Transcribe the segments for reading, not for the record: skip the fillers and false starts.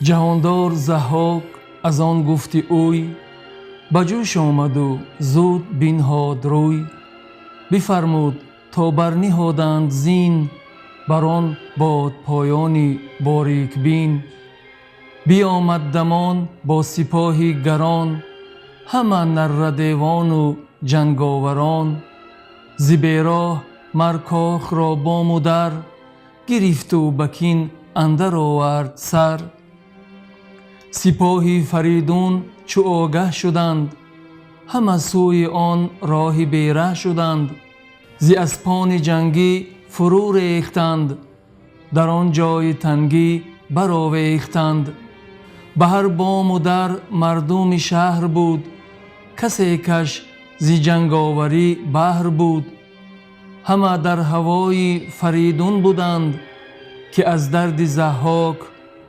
Ҷаҳондор Заҳҳок аз он гуфти ӯй, ба ҷӯш омаду зуд бинҳод рӯй. Бифармуд то барниҳоданд зин, бар он бодпоёни борикбин. Биёмад дамон бо сипоҳи гарон, ҳама нарра девону ҷанговарон. Зи бероҳ мар кохро бому дар, гирифту ба кин андар овард сар. Сипоҳи Фаридун чу огаҳ шуданд, ҳама сӯи он роҳи бераҳ шуданд. Зи аспони ҷангӣ фурӯ рехтанд, дар он ҷои тангӣ баровехтанд. Ба ҳар бому дар мардуми шаҳр буд, касе каш зи ҷанговарӣ баҳр буд. Ҳама дар ҳавои Фаридун буданд, ки аз дарди Заҳҳок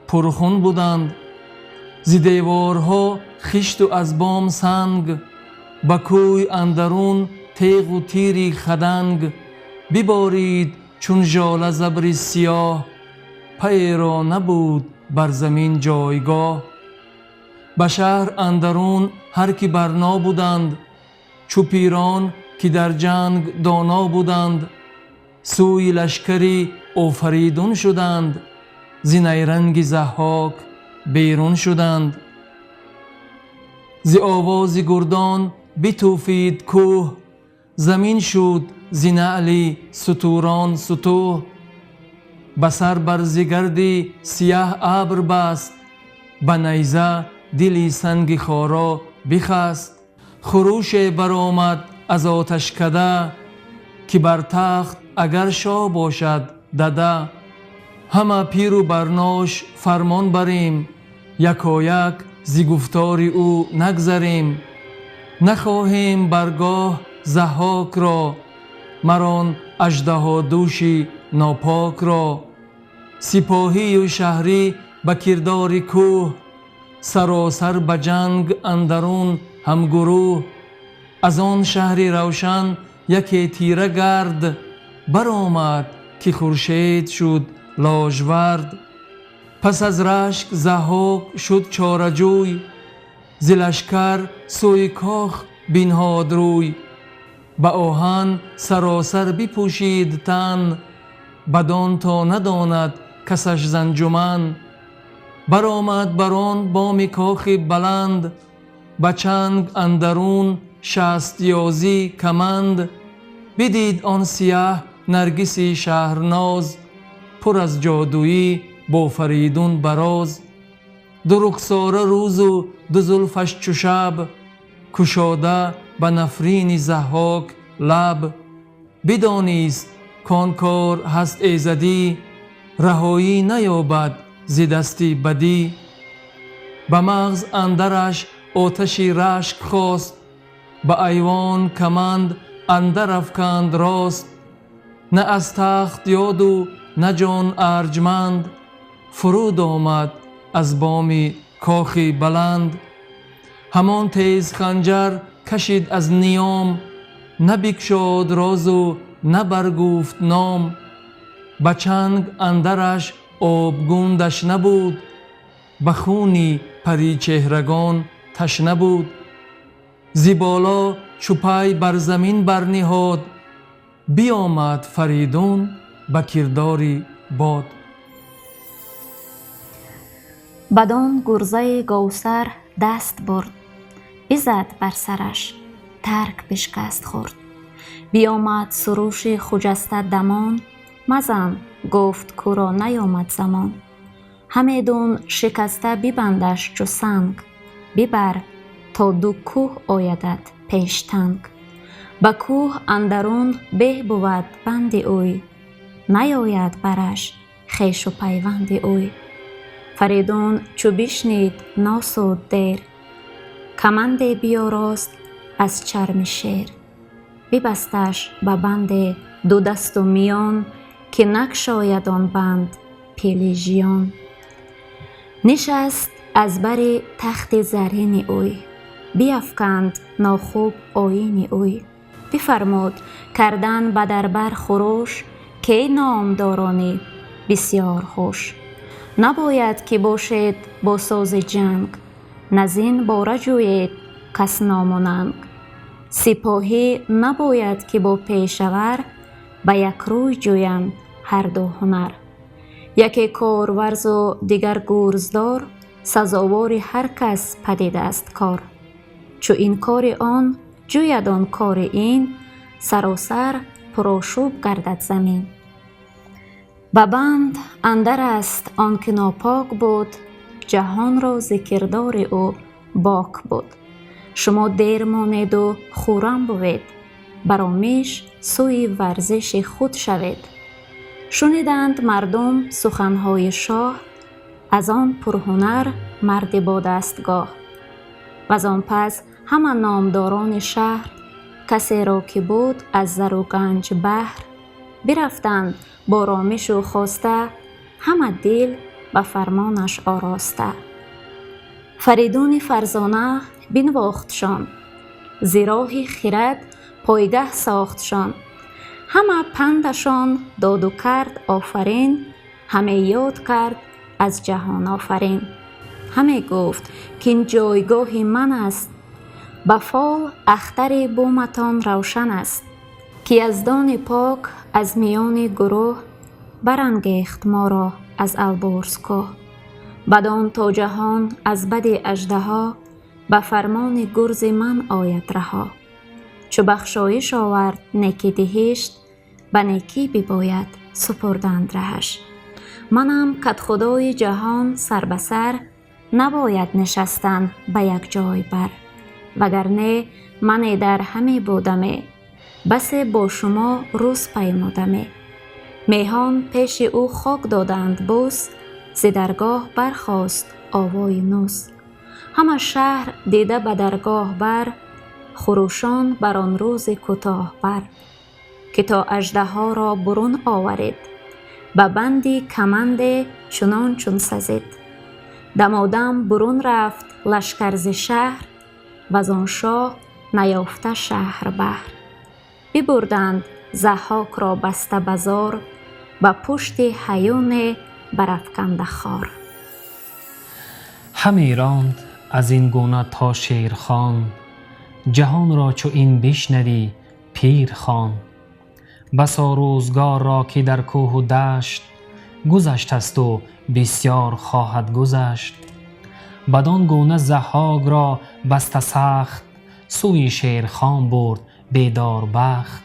пурхун буданд. Зи деворҳо хишту аз бом санг, ба кӯй андарун теғу тири хаданг. Биборид чун жола забри сиёҳ, пайро набуд бар замин ҷойгоҳ. Ба шаҳр андарун ҳар ки барно буданд, чу пирон ки дар ҷанг доно буданд, сӯи лашкари Офаридун шуданд, зи найранги Заҳҳок берун шуданд. Зи овози гурдон битӯфид кӯҳ, замин шуд зи наъли сутурон сутӯҳ. Ба сар бар зи гарди сияҳ абр баст, ба найза дили санги хоро бихаст. Хурӯше баромад аз оташкада, ки бар тахт агар шоҳ бошад дада. Ҳама пиру барнош фармон барем, якояк зи гуфтори ӯ нагзарем. Нахоҳем баргоҳ Заҳҳокро, мар он аждаҳодӯши нопокро. Сипоҳию шаҳрӣ ба кирдори кӯҳ, саросар ба ҷанг андарун ҳамгурӯҳ. Аз он шаҳри равшан яке тира гард, баромад ки хуршед шуд ложвард. Пас аз рашк Заҳҳок шуд чораҷӯй, зи лашкар сӯи кох бинҳод рӯй. Ба оҳан саросар бипӯшид тан, бадон то надонад касаш занҷуман. Баромад бар он боми кохи баланд, ба чанг андарун шаст ёзӣ каманд. Бидид он сияҳ наргиси шаҳрноз, пур аз ҷодуӣ бо Фаридун бароз. Ду рухсора рӯзу ду зулфаш чу шаб, кушода ба нафрини Заҳҳок лаб. Бидонист кон кор ҳаст эзадӣ, раҳоӣ наёбад зи дасти бадӣ. Ба мағз андараш оташи рашк хост, ба айвон каманд андар афканд рост. На аз тахт ёду на ҷон арҷманд, фуруд омад аз боми кохи баланд. Ҳамон тез ханҷар кашид аз ниём, набикшод розу на баргуфт ном. Ба чанг андараш обгундаш набуд, ба хуни паричеҳрагон ташна буд. Зи боло чу пай бар замин барниҳод, биёмад Фаридун ба кирдори бод. Бадон гурзаи говсар даст бурд, бизад бар сараш, тарк бишкаст хурд. Биёмад суруши хуҷаста дамон, мазан, гуфт, кӯро наёмад замон. Ҳамедун шикаста бибандаш чу санг, бибар то ду кӯҳ оядат пештанг. Ба кӯҳ андарун беҳ бувад банди ӯй, наёяд бараш хешу пайванди ӯй. Фаридун чу бишнид, носуд дер, каманде биёрост аз чарми шер. Бибасташ ба банде ду дасту миён, ки накшояд он банд пили жиён. Нишаст аз бари тахти заррини ӯй, биафканд нохуб оини ӯй. Бифармуд кардан ба дарбар хуруш, кей номдорони бисёр ҳуш. Набояд ки бошед бо сози ҷанг, на зин бора ҷӯед кас ному нанг. Сипоҳӣ набояд ки бо пешавар, ба як рӯй ҷӯянд ҳар ду ҳунар. Яке корварзу дигар гурздор, сазовори ҳар кас падид аст кор. Чу ин кори он ҷӯяд он кори ин, саросар пурошӯб гардад замин. Ба банд андар аст он ки нопок буд, ҷаҳонро зи кирдори ӯ бок буд. Шумо дер монеду хуррам бувед, баромиш сӯи варзиши худ шавед. Шуниданд мардум суханҳои шоҳ, аз он пурҳунар марди бо дастгоҳ. Ваз он пас ҳама номдорони шаҳр, касеро ки буд аз зару ганҷ баҳр, бирафтанд бо ромишу хоста, ҳама дил ба фармонаш ороста. Фаридуни фарзона бинвохтшон, зи роҳи хирад пойгаҳ сохтшон. Ҳама пандашон доду кард офарин, ҳаме ёд кард аз ҷаҳонофарин. Ҳаме гуфт, кин ҷойгоҳи ман аст, ба фол ахтари буматон равшан аст, ки яздони пок аз миёни гурӯҳ барангехт моро аз Албурз кӯҳ. Бадон то ҷаҳон аз бади аждаҳо ба фармони гурзи ман ояд раҳо. Чу бахшоиш овард неки диҳишт, ба некӣ бибояд супурданд раҳаш. Манам кадхудои ҷаҳон сар ба сар, набояд нишастан ба як ҷой бар. Вагарне мане дар ҳаме будаме, басе бо шумо рӯз паймудаме. Меҳон пеши ӯ хок доданд бӯс, зи даргоҳ бархост овои нӯс. Ҳама шаҳр дида ба даргоҳ бар, хурӯшон бар он рӯзи кӯтоҳ бар, ки то аждаҳоро бурун оваред, ба банди каманде чунон чун сазед. Дамодам бурун рафт лашкар зи шаҳр, ваз он шоҳ наёфта шаҳр баҳр. Бибурданд Заҳҳокро баста ба зор, ба пушти ҳаюне барафканда хор. Ҳаме ронд аз ин гуна то Шерхон, ҷаҳонро чу ин бишнавӣ пир хон. Басо рӯзгорро ки дар кӯҳу дашт гузаштасту бисёр хоҳад гузашт. Бадон гуна Заҳҳокро баста сахт, сӯи Шерхон бурд бедорбахт.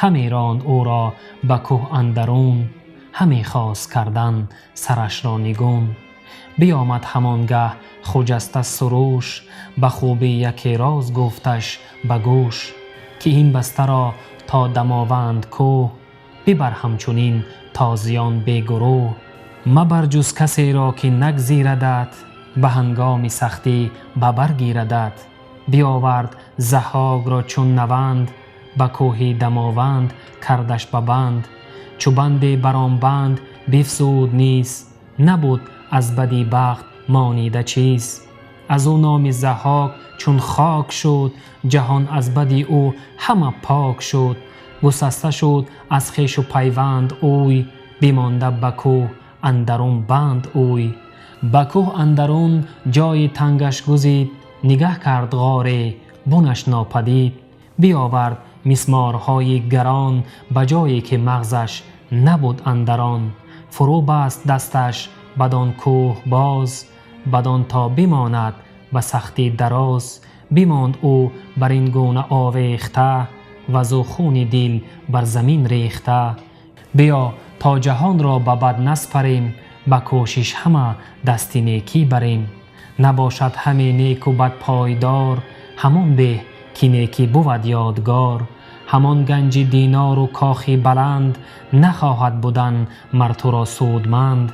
Ҳаме ронд ӯро ба кӯҳ андарун, ҳаме хост кардан сарашро нигун. Биёмад ҳамонгаҳ хуҷаста суруш, ба хубӣ яке роз гуфташ ба гӯш, ки ин бастаро то Дамованд кӯҳ, бибар ҳамчунин тозиён бегурӯҳ. Мабар ҷуз касеро ки нагзирадат, ба ҳангоми сахтӣ ба бар гирадат. Биёвард Заҳҳокро чун наванд, ба кӯҳи Дамованд кардаш ба банд. Чу банде бар он банд бифзуд низ, набуд аз бади бахт монида чиз. Аз ӯ номи Заҳҳок чун хок шуд, ҷаҳон аз бади ӯ ҳама пок шуд. Гусаста шуд аз хешу пайванд ӯй, бимонда ба кӯҳ андарун банд ӯй. Ба кӯҳ андарун ҷои тангаш гузид, нигаҳ кард ғоре бунаш нопадид. Биёвард мисморҳои гарон, ба ҷое ки мағзаш набуд андарон. Фурӯ баст дасташ бадон кӯҳ боз, бадон то бимонад ба сахтӣ дароз. Бимонд ӯ бар ин гуна овехта, вазу хуни дил бар замин рехта. Биё то ҷаҳонро ба бад наспарем, ба кӯшиш ҳама дасти некӣ барем. Набошад ҳаме неку бад пойдор, ҳамон беҳ ки некӣ бувад ёдгор. Ҳамон ганҷи динору кохи баланд, нахоҳад будан мар туро судманд.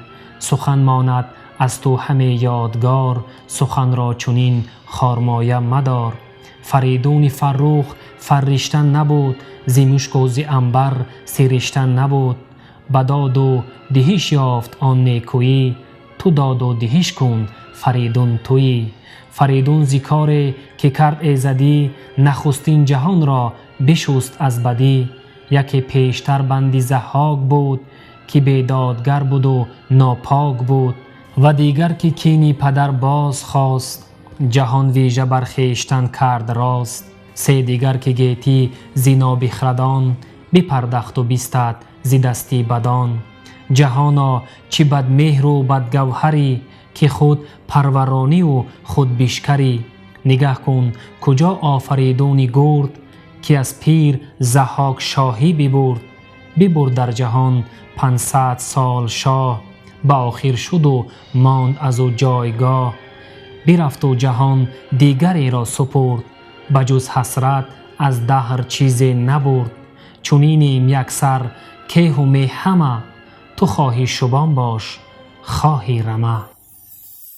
Сухан монад аз ту ҳаме ёдгор, суханро чунин хормоя мадор. Фаридуни фаррух фарришта набуд, зи мушку зи анбар сиришта набуд. Ба доду диҳиш ёфт он некӯӣ, ту доду диҳиш кун Фаридун туӣ. Фаридун зи коре ки кард эзадӣ, нахустин ҷаҳонро бишуст аз бадӣ. Яке пештар банди Заҳҳок буд, Ки бедодгар буд ва нопок буд. Ва дигар ки кини падар боз хост, ҷаҳон вижа бар хештан кард рост. Се дигар ки гетӣ зи нобихрадон, бипардахту бистад зи дасти бадон. Ҷаҳоно чӣ бадмеҳру бадгавҳарӣ, ки худ парварониву худ бишкарӣ. Нигаҳ кун куҷо Офаридуни гурд, ки аз пир Заҳҳок шоҳӣ бибурд. Бибурд дар ҷаҳон 500 сол шоҳ, ба охир шуду монд аз ӯ ҷойгоҳ. Бирафту ҷаҳон дигареро супурд, ба ҷуз ҳасрат аз даҳр чизе набурд. Чунинем яксар кеҳу меҳ ҳама, ту хоҳӣ шубон бош, хоҳӣ рама.